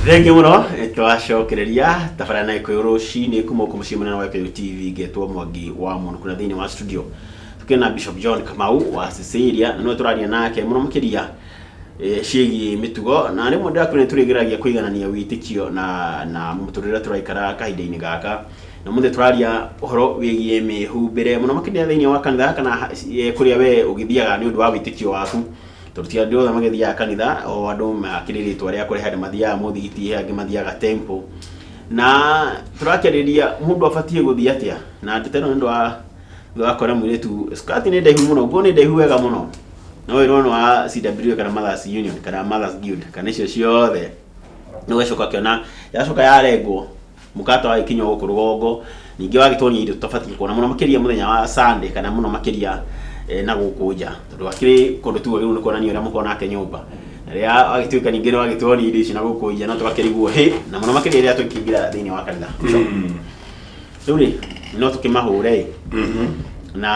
Thengiũ mũno twacokereria tabarĩra na Gĩkũyũ rũcinĩ kuma gũkũ mũciĩ mũnene wa Gĩkũyũ TV, ngetwo Mwangi wa Mũnũkũ, na thĩinĩ wa studio tũkĩrĩ na Bishop John Kamau wa Cecilia, na nĩwe tũraria nake mũno makĩria ciĩgiĩ mĩtugo, na rĩmwe ndĩrakwĩra nĩ tũrĩgeragia kũiganania wĩtĩkio na mũtũrĩre tũraikara kahinda-inĩ gaka. Na mũthĩ tũraria ũhoro wĩgiĩ mĩhumbĩre mũno makĩria thĩinĩ wa kanitha kana kũrĩa we ũgĩthiaga nĩ ũndũ wa wĩtĩkio waku, tondũ ti andũ othe magĩthiaga kanitha, o andũ makĩrĩ rĩtwa rĩa kũrehe, andũ mathiaga mũthigiti, he angĩ mathiaga temple, na tũrakĩarĩrĩria mũndũ abatiĩ gũthiĩ atĩa. Na ndeto ĩno nĩ ũndũ wa thutha wa kuona mũirĩtu skirt nĩ ndaihu mũno, nguo nĩ ndaihu wega mũno, no wĩrwo nĩ wa CW kana Mothers Union kana Mothers Guild kana icio ciothe, nĩ ũgacoka ũkĩona yacoka yarengwo mũkata wagĩkinya gũkũ rũgongo, ningĩ wagĩtonia indo tũtabatiĩ kuona mũno makĩria mũthenya wa Sunday kana mũno makĩria na gũkũ nja, tondũ akĩrĩ kũndũ tu wagĩrĩirwo nĩ kuonania ũrĩa mũkoragwo nake nyũmba, na rĩrĩa wagĩtuĩka ningĩ nĩ wagĩtonia indo ici na gũkũ nja, no tũgakĩrigwo hĩ, na mũno makĩria rĩrĩa tũkĩingĩra thĩinĩ wa kanitha. Rĩu rĩ, no tũkĩmahũre ĩ, na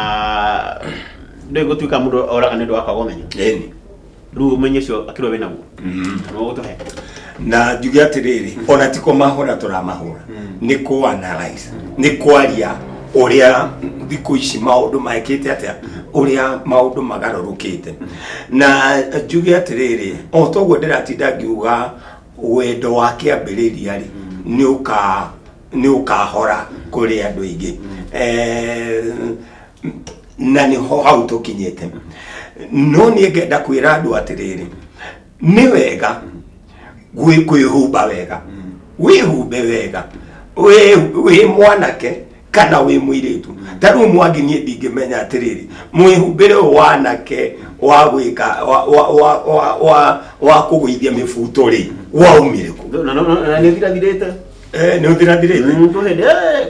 ndũĩ gũtuĩka mũndũ oraga nĩ ũndũ wa kwaga ũmenyo. Ĩni. Rĩu ũmenyo ũcio akĩrwo wĩ naguo no ũtũhe. Na njuge atĩrĩrĩ, ona ti kũmahũra tũramahũra, nĩ kũ analyze, nĩ kwaria ũrĩa thikũ ici maũndũ mekĩte atĩa, ũrĩa maũndũ magarũrũkĩte. Na njuge atĩrĩrĩ, o toguo ndĩratinda ngiuga, wendo wa kĩambĩrĩria rĩ, nĩ ũkahora kũrĩ andũ aingĩ. Na nĩho hau tũkinyĩte. No niĩ ngenda kwĩra andũ atĩrĩrĩ, nĩ wega kwĩhumba wega, wĩhumbe wega wĩ mwanake kana wĩ mũirĩtu. Ta rĩu Mwangi, niĩ ndingĩmenya atĩrĩrĩ, mwĩhumbĩre ũyũ wa anake wa gwĩka wa kũgũithia mĩbuto rĩ, waumire kũ? Na nĩ ũthirathirĩte. Nĩ ũthirathirĩte.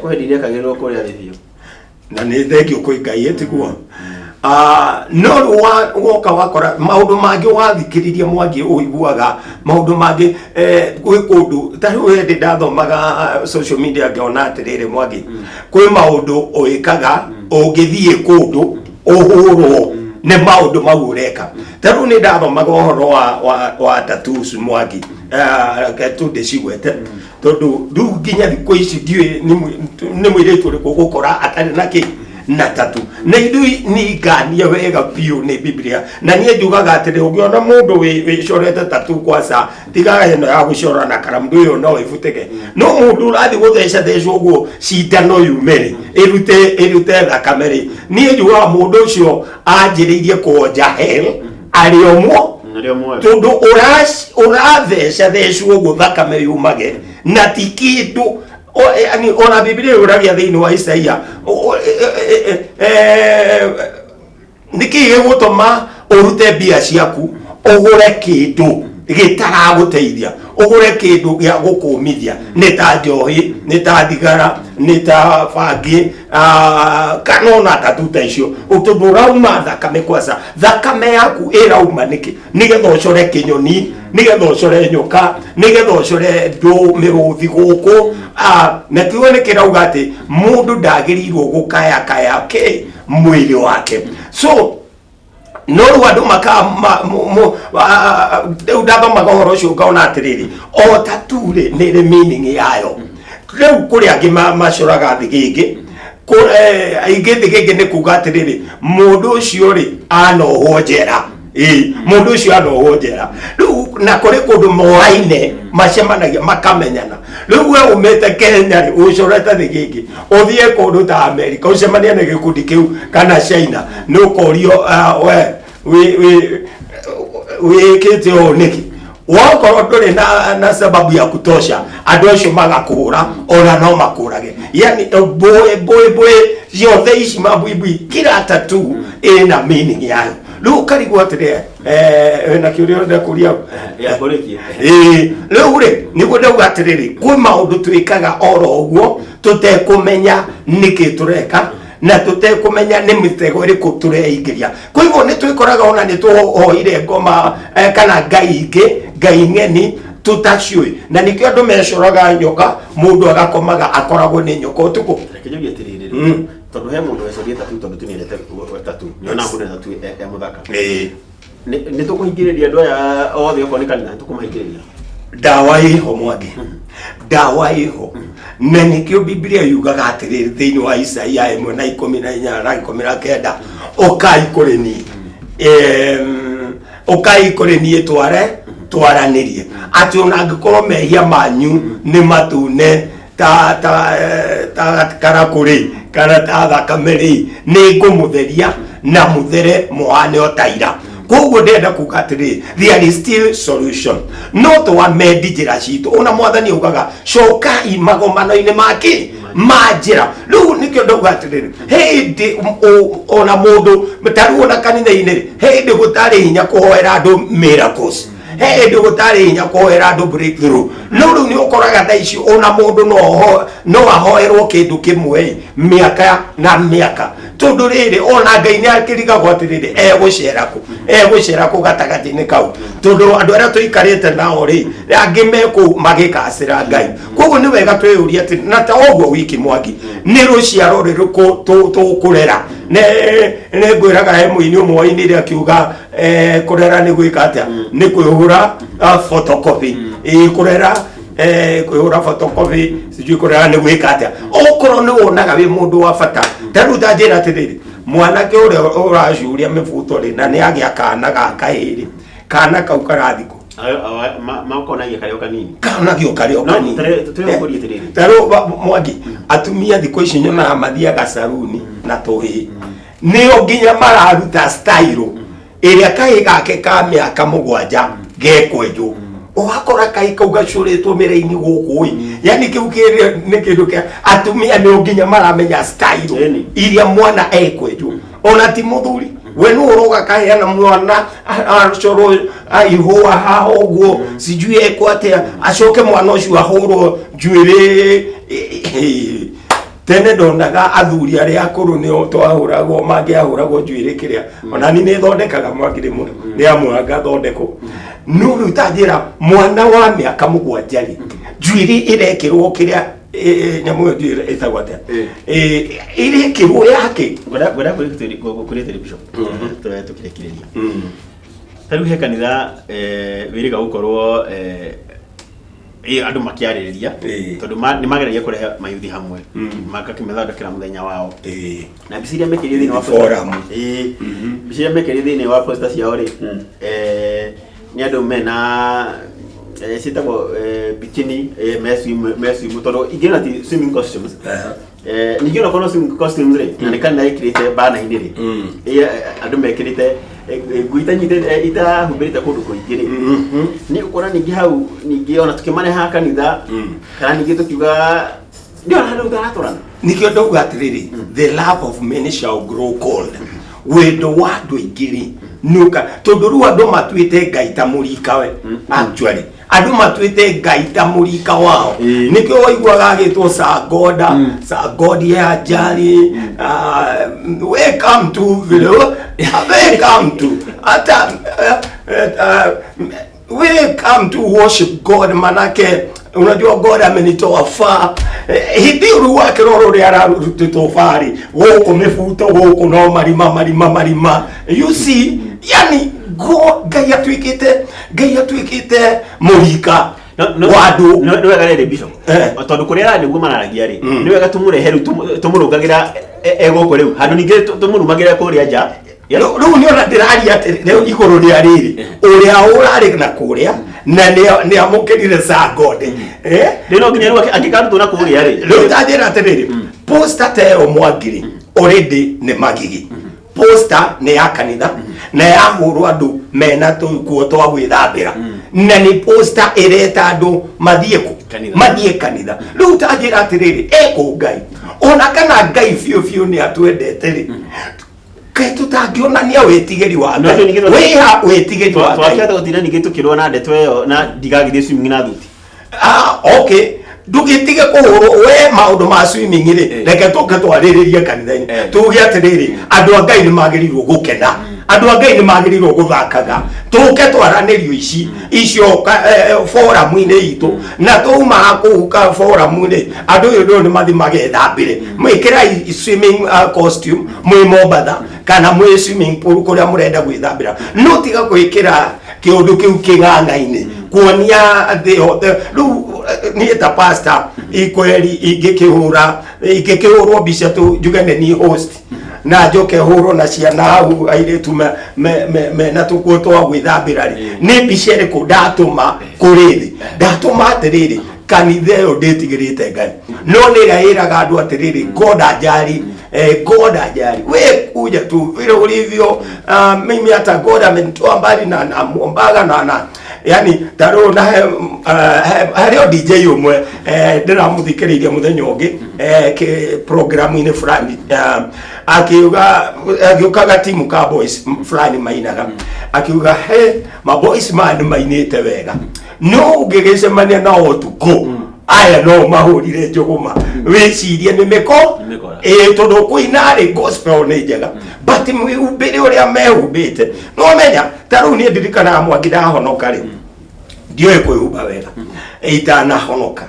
Kwĩ hĩndĩ irekagĩrwo kũrĩa thĩ biũ. Na nĩ thengio kwĩ Ngai, ĩtiguo. No rĩu woka wakora maũndũ mangĩ, wathikĩrĩria Mwangi, ũiguaga maũndũ mangĩ. Gwĩ kũndũ ta rĩu hĩndĩ ndathomaga social media, ngĩona atĩrĩrĩ, Mwangi, kwĩ maũndũ ũĩkaga ũngĩthiĩ kũndũ ũhũrwo nĩ maũndũ mau ũreka. Ta rĩu nĩ ndathomaga ũhoro wa tattoos, Mwangi. Reke tu ndĩcigwete, tondũ rĩu nginya thikũ ici ndiũĩ nĩ mũirĩtu ũrĩkũ ũgũkora atarĩ na kĩ na tattoo. Na ithuĩ ninganie wega biũ nĩ Biblia, na niĩ njugaga atĩrĩ, ũngĩona mũndũ wĩcorete tattoo, kwaca tigaga ĩno ya gũcora na karamu ĩyo no ĩbutĩke, no mũndũ ũrathiĩ gũtheca theca ũguo cindano yume rĩ, ĩrute thakame rĩ, niĩ njugaga mũndũ ũcio anjĩrĩirie kuonja hell arĩ o mwo Arĩ o muoyo. Tondũ ũratheca thecwo ũguo thakame yumage na ti kĩndũ. Yani ona Biblia yũragia thĩinĩ wa Isaia, nĩkĩ gĩgũtũma ũrute mbia ciaku ũgũre kĩndũ gĩtaragũteithia, ũgũre kĩndũ gĩa gũkũmithia, nĩ ta njohi, nĩ ta thigara, nĩ ta bangi, kana ona tattoo ta icio, tondũ ũrauma thakame kwaca, thakame yaku ĩrauma nĩkĩ? Nĩgetha ũcore kĩnyoni, nĩgetha ũcore nyoka, nĩgetha ũcore ndũ mĩrũthi gũkũ. Na kiugo nĩ kĩrauga atĩ mũndũ ndagĩrĩirwo gũkayakaya kĩ mwĩrĩ wake. So no rĩu andũ maka rĩu ndathomaga ũhoro ũcio ngaona atĩrĩrĩ, o tattoo rĩ, nĩ ĩrĩ meaning yayo. Rĩu kũrĩ angĩ macoraga thĩgĩngĩ. Aingĩ thĩgĩngĩ nĩ kuga atĩrĩrĩ, mũndũ ũcio rĩ, anohwo njera. Ĩĩ, mũndũ ũcio anohwo njera rĩu, na kũrĩ kũndũ moaine macemanagia makamenyana. Rĩu we umĩte Kenya rĩ, ũcorete thĩgĩngĩ, ũthiĩ kũndũ ta Amerika ũcemanie na gĩkundi kĩu kana China, nĩ ũkorio, "We wĩkĩte ũũ nĩkĩ?" Wakorwo ndũrĩ na sababu ya kutosha, andũ acio magakũhũra, ona no makũrage. Yani mbũĩ mbũĩ mbũĩ ciothe ici, mabuibui, kila tattoo ĩna meaning yayo. Rĩu ũkarigwo atĩrĩ, wĩna kĩũria ũrenda kũria? Ya kũrĩkia. Ĩĩ, rĩu rĩ, nĩguo ndauga atĩrĩrĩ, kwĩ maũndũ twĩkaga oro ũguo tũtekũmenya nĩkĩ tũreka na tũtekũmenya nĩ mĩtego ĩrĩkũ tũreingĩria. Koguo nĩ twĩkoraga ona nĩ tũhoire ngoma kana ngai ingĩ, ngai ng'eni tũtaciũĩ, na nĩkĩo andũ mecoraga nyoka, mũndũ agakomaga akoragwo nĩ nyoka ũtukũ. Reke njorie atĩrĩrĩ, tondũ he mũndũ wecoria tattoo, tondũ tu nĩendete tattoo, nĩona mũndũ na tattoo e mũthaka. Nĩ tũkũhingĩrĩria andũ aya othe, okorwo nĩ kanitha nĩ tũkũmahingĩrĩria? Ndawa ĩho, Mwangi, ndawa ĩho, na nĩkĩo Biblia yugaga atĩrĩrĩ thĩinĩ wa Isaia 1:18 na 19, "Ũkai kũrĩ niĩ, ũkai kũrĩ niĩ tware twaranĩrie, atĩ ona angĩkorwo mehia manyu nĩ matune ta karakũ rĩ, kana ta thakame rĩ, nĩ ngũmũtheria na mũthere mũhane o ta ira." Koguo ndĩrenda kuga atĩrĩ, there is still solution, no twamendi njĩra citũ. Ona Mwathani augaga, "Cokai magomano-inĩ make ma njĩra." Rĩu nĩkĩo ndauga atĩrĩrĩ, hĩndĩ ona mũndũ ta rĩu ona kanitha-inĩ rĩ, hĩndĩ gũtarĩ hinya kũhoera andũ miracles, hĩndĩ gũtarĩ hinya kũhoera andũ breakthrough, no rĩu nĩ ũkoraga thaa ici ona mũndũ no ahoerwo kĩndũ kĩmwe ĩ, mĩaka na mĩaka, tondũ rĩrĩ ona Ngai nĩ akĩrigagwo atĩrĩrĩ, egũcera kũ, egũcera kũ gatagatĩ-inĩ kau, tondũ andũ arĩa tũikarĩte nao rĩ, angĩ mekũu magĩkacĩra Ngai. Koguo nĩ wega twĩyũrie atĩ na ta ũguo wiki, Mwangi, nĩ rũciaro rũrĩkũ tũkũrera? Nĩ ngwĩraga he mũini ũmwe wainire akiuga, kũrera nĩ gwĩka atĩa? Nĩ kwĩhũra photocopy. Ĩ kũrera, kwĩhũra photocopy, sijui kũrera nĩ gwĩka atĩa. Okorwo nĩ wonaga wĩ mũndũ wa bata, ta rĩu ta njĩra atĩrĩrĩ, mwanake ũrĩa ũracuria mĩbuto rĩ, na nĩ agĩa kana ga kahĩrĩ, kana kau karathikũ? Makonagia karĩ o kanini. Kanagio karĩ o No, kanini. Tũrĩ atĩrĩrĩ. Ta rĩu Mwangi, atumia thikũ ici nyonaga mathiaga saruni na tũhĩĩ, nĩo nginya mararuta style ĩrĩa kahĩ gake ka mĩaka 7 gekwenjwo, ũgakora kahĩ kau gacũrĩtwo mĩraini gũkũ ĩ, yani kĩu kĩrĩa nĩ kĩndũ kĩa atumia, nĩo nginya maramenya style iria mwana ekwenjwo, ona ti mũthuri. We nĩ ũroga kaheana mwana acorwo aihũa haha ũguo, sijui ekwo atĩa, acoke mwana ũcio ahũrwo njuĩrĩ. Tene ndonaga athuri arĩa akũrũ nĩo twahũragwo, mangĩahũragwo njuĩrĩ kĩrĩa. Ona ni nĩ thondekaga, Mwangi, rĩmwe nĩ amwe ngathondekwo, no rĩu ta njĩra, mwana wa mĩaka 7 rĩ, njuĩrĩ ĩrekĩrwo kĩrĩa, nyamũ ĩyo njuĩrĩ ĩtagwo atĩa? Ĩrekĩrwo yake. Ngwenda kũrĩ atĩrĩ, Bishop, tũkĩrĩkĩrĩria, ta rĩu he kanitha wĩrĩga gũkorwo andũ makĩarĩrĩria, tondũ nĩ mageragia kũrehe mayuthi hamwe, magakĩmathondekera mũthenya wao, na mbica iria mekĩrire thĩinĩ wa Forum. Ĩĩ, mbica iria mekĩrire thĩinĩ wa poster ciao rĩ, nĩ andũ mena ciĩtagwo bikini, me swim, tondũ ingĩ na ti swimming costumes. Ningĩ ona korwo swimming costumes rĩ, na nĩ kanitha ĩkĩrĩte bana-inĩ rĩ, andũ mekĩrĩte nguo itanyitĩte, itahumbĩrĩte kũndũ kũingĩ rĩ, nĩ ũkora ningĩ hau ningĩ ona tũkĩmareha kanitha, kana ningĩ tũkiuga nĩ ona handũ ũtaratwarana. Nikĩo ndauga atĩrĩrĩ, the love of many shall grow cold. Wendo wa andũ aingĩ rĩ, nĩũka, tondũ rĩu andũ matuĩte Ngai ta mũrikawe. Actually andũ matuĩte Ngai ta mũrika wao. Nĩkĩo waiguaga agĩtwo Sangoda Sangodi ya Njari, welcome to vile, welcome to hata welcome to worship God, manake unajua God amenitoa far. Hĩndĩ ĩyo rĩu wakĩrora ũrĩa ararutĩtwo barĩ gũkũ, mĩbuto gũkũ, no marima marima marima, you see, yani Ngai atuĩkĩte mũrika wa andũ. Nĩ wega rĩrĩ, Bishop, tondũ kũrĩa nĩguo mararagia rĩ, nĩ wega tũmũrehe rĩu, tũmũrũngagĩra e gũkũ rĩu, handũ ningĩ tũmũrumagĩra kũrĩa nja. Rĩu nĩ ona ndĩraria atĩ rĩu igũrũ rĩa rĩrĩ ũrĩa ũrarĩ na kũrĩa na nĩ amũkĩrire Sangode. Rĩu no nginya rĩu angĩkarutwo na kũrĩa rĩ. Rĩu ta njĩra atĩrĩrĩ, poster ta ĩyo, Mwangiri, already nĩ magigi. Poster nĩ ya kanitha na yahũrwo andũ mena tũkuo twa gwĩthambĩra, na nĩ poster ĩreta andũ mathiĩ kũ? Kanitha. Mathiĩ kanitha. Rĩu ta njĩra atĩrĩrĩ, ekũ Ngai, ona kana Ngai biũ biũ nĩ atwendete rĩ, kaĩ tũtangĩonania wĩtigĩri wa No, Ngai? ningĩ Wĩha wĩtigĩri wa Ngai. Twakĩhota gũtinda ningĩ tũkĩrũa na ndeto ĩyo na ndigagithie swimming na thuti. Ah, okay, ndũgĩtige kũhũrwo we maũndũ ma swimming rĩ. Reke tũke twarĩrĩrie kanitha-inĩ, tuge atĩrĩrĩ, andũ a Ngai nĩ magĩrĩirwo gũkena, andũ a Ngai nĩ magĩrĩirwo gũthakaga, tũke twaranĩrio ici icio forum-inĩ itũ, na twauma kũu ka forum-inĩ, andũ ũyũ rĩu nĩ mathi magethambĩre. Mwĩkĩrai swimming costume mwĩ Mombatha kana mwĩ swimming pool kũrĩa mũrenda gwĩthambĩra, no tiga gwĩkĩra Kĩũndũ kĩu kĩng'ang'a-inĩ kuonia thĩ yothe. Rĩu niĩ ta pastor ikweri ingĩkĩhũra, ingĩkĩhũrwo mbica tu njuge nĩ niĩ host, na njoke hũrwo na ciana hau airĩtu mena tũkuo twa gwĩthambĩra rĩ, nĩ mbica ĩrĩkũ ndatũma kũrĩ thĩ? Ndatũma atĩrĩrĩ, kanitha ĩyo ndĩtigĩrĩte Ngai, no nĩ ĩrĩa ĩraga andũ atĩrĩrĩ, God ajali, God ajali, we kuja tu vile ulivyo. Mimi hata God amenitoa mbali na namuombaga na yani ta rĩu na harĩ o DJ ũmwe ndĩramũthikĩrĩirie mũthenya ũngĩ programu-inĩ fulani, akiuga, agĩũkaga timu ka boys fulani mainaga, akiuga he maboys maya nĩ mainĩte wega, no ũngĩgĩcemania nao ũtukũ aya no mahũrire njũgũma, wĩcirie nĩ mĩko. Nĩ mĩkora. Ĩĩ, tondũ kũina rĩ, gospel nĩ njega, but mwĩhumbĩre ũrĩa mehumbĩte, no menya ta rĩu niĩ ndirikanaga, Mwangi, ndahonoka rĩ, ndiũĩ kwĩhumba wega itanahonoka,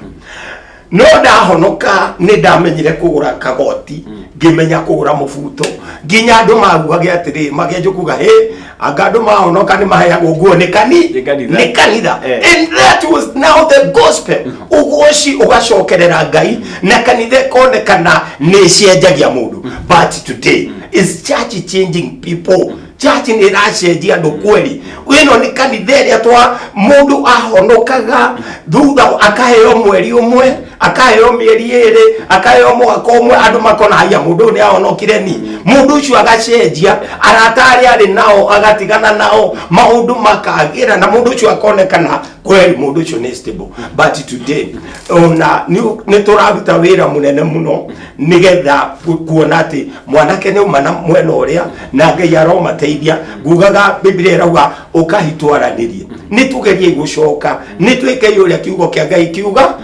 no ndahonoka nĩ ndamenyire kũgũra kagoti, ngĩmenya kũgũra mũbuto, nginya andũ maugage atĩrĩ, magĩanjia kuga hĩ, anga andũ mahonoka nĩ maheagwo nguo nĩ kani. Nĩ kanitha. Nĩ kanitha. Eh. And that was now the gospel, ũgoci ũgacokerera Ngai na kanitha ĩkonekana nĩ ĩcenjagia mũndũ. But today, is church changing people? Church nĩ ĩracenjia andũ kweli? Ĩno nĩ kanitha ĩrĩa twa mũndũ ahonokaga, thutha akaheo mweri ũmwe, akaheo mĩeri 2, akaheo mwaka ũmwe, andũ makona haya, mũndũ ũyũ nĩ ahonokire, ni mũndũ ũcio agacenjia, arata arĩa arĩ nao agatigana nao, maũndũ makagĩra na mũndũ ũcio akonekana kweli mũndũ ũcio nĩ stable. But today ona nĩ tũraruta wĩra mũnene mũno nĩgetha kuona atĩ mwanake nĩ auma na mwena ũrĩa na Ngai aromateithia. Ngugaga Biblia ĩrauga ũkahitwaranĩrie, nĩ tũgerie gũcoka, nĩ twĩke ũrĩa kiugo kĩa Ngai kiuga.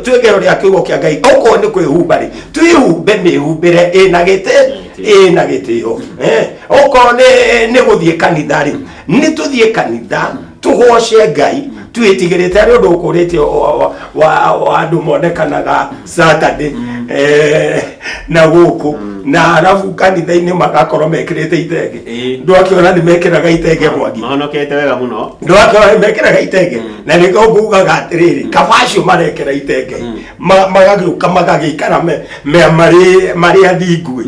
Twĩke ũrĩa kiugo kĩa Ngai. Okorwo nĩ kwĩhumba rĩ, twĩhumbe mĩhumbĩre ĩna gĩtĩ, ĩna gĩtĩo. Okorwo nĩ gũthiĩ kanitha rĩ, nĩ tũthiĩ kanitha tũgoce Ngai twĩtigĩrĩte harĩ ũndũ ũkũrĩte wa andũ monekanaga Saturday na gũkũ na arabu kanitha-inĩ magakorwo mekĩrĩte itenge. Ndwakĩona nĩ mekĩraga itenge, Mwangi? Mahonokete wega mũno. Ndwakĩona nĩ mekĩraga itenge? Na nĩkĩo ngugaga atĩrĩrĩ, kaba acio marekĩra itenge magagĩũka magagĩikara me marĩ athingu,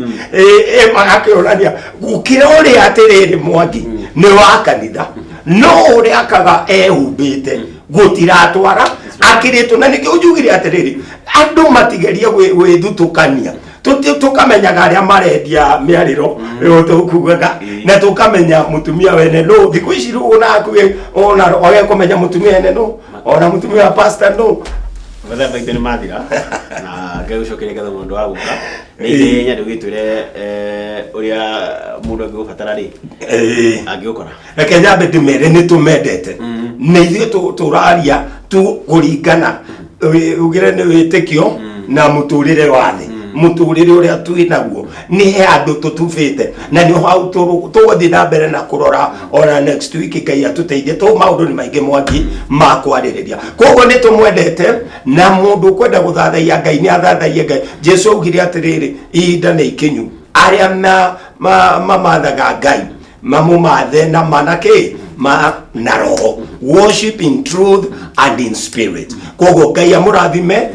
magakĩonania gũkĩra ũrĩa atĩrĩrĩ, Mwangi, nĩ wa kanitha no ũrĩa akaga ehumbĩte gũtiratwara akĩrĩtwo. Na nĩkĩo njugire atĩrĩrĩ, andũ matigerie gwĩthutũkania. Tũkamenyaga arĩa marendia mĩarĩro ĩyo tũkugaga, na tũkamenya mũtumia wene nũ. Thikũ ici rĩu ona hakuhĩ ona wage kũmenya mũtumia wene nũ, ona mũtumia wa pastor nũ. Mathaa maitũ nĩ mathira na Ngai gũcokeria ngatho mũndũ wa gũka na ihenya ndũgĩtwĩre ũrĩa mũndũ angĩgũbatara rĩ, angĩgũkora. Reke nyambe ndĩmere nĩ tũmendete na ithuĩ tũraria tu kũringana ugire nĩ wĩtĩkio na mũtũrĩre wa thĩ, mũtũrĩre ũrĩa twĩ naguo nĩ he andũ tũtubĩte, na nĩ hau tũgũthiĩ na mbere na kũrora ona next week, Ngai atũteithie. Tũ maũndũ nĩ maingĩ, Mwangi, ma kwarĩrĩria, koguo nĩ tũmwendete na mũndũ ũkwenda gũthathaiya Ngai nĩ athathaiye Ngai. Jesu augire atĩrĩrĩ, ihinda nĩ ikinyu arĩa mamathaga Ngai mamũmathe na mana kĩ ma na roho, worship in truth and in spirit. Koguo Ngai amũrathime,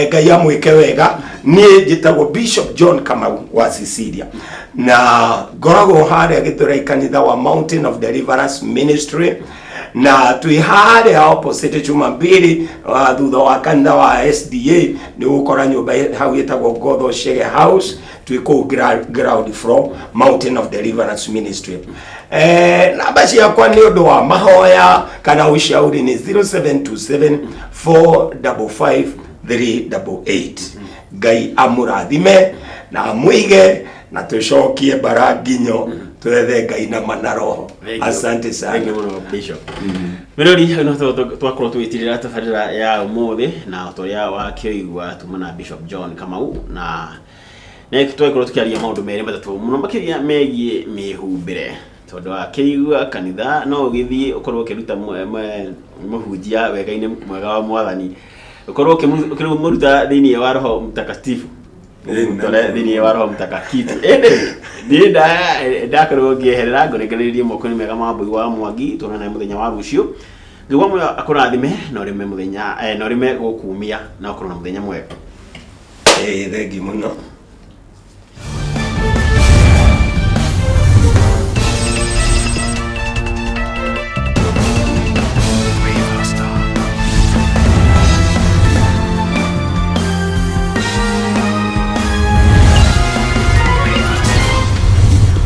Ngai amwĩke wega. Niĩ njĩtagwo Bishop John Kamau wa Cecilia na ngoragwo harĩa Gĩthũrai, kanitha wa Mountain of Deliverance Ministry, na twĩ harĩa opposite chuma mbili, thutha wa kanitha wa SDA nĩ ũgũkora nyũmba hau ĩtagwo Gotho Shege House. Twĩ kũu ground floor, Mountain of Deliverance Ministry. Namba ciakwa nĩ ũndũ wa mahoya kana ushauri nĩ 0727 455 388. Ngai amũrathime na amũige na tũcokie mbara nginyo twethe Ngai na mana roho. Thank you. Asante sana. Thank you mũno, Bishop. Mirori hau no twakorwo tũgĩtirĩra tabarĩra ya ũmũthĩ, na ta ũrĩa wakĩoigua tuma na Bishop John Kamau na nĩ twakorwo tũkĩaria maũndũ merĩ matatũ mũno makĩria megiĩ mĩhumbĩre, tondũ akĩigua kanitha no ũgĩthiĩ ũkorwo ũkĩruta mũhunjia wega-inĩ mwega wa mwathani, ũkorwo ũkĩmũruta thĩinĩ wa Roho Mtakatifu. Tore thĩinĩ wa Roho Mtakatifu. Ĩndĩ niĩ ndakorwo ngĩeherera ngũnengererie moko-inĩ mega ma Mbũi wa Mwangi, tuonane mũthenya wa rũciũ. Ngai wa muoyo akũrathime na ũrĩme mũthenya na ũrĩme gũkumia na ũkorwo na mũthenya mwega. Ĩĩ, thengiũ mũno.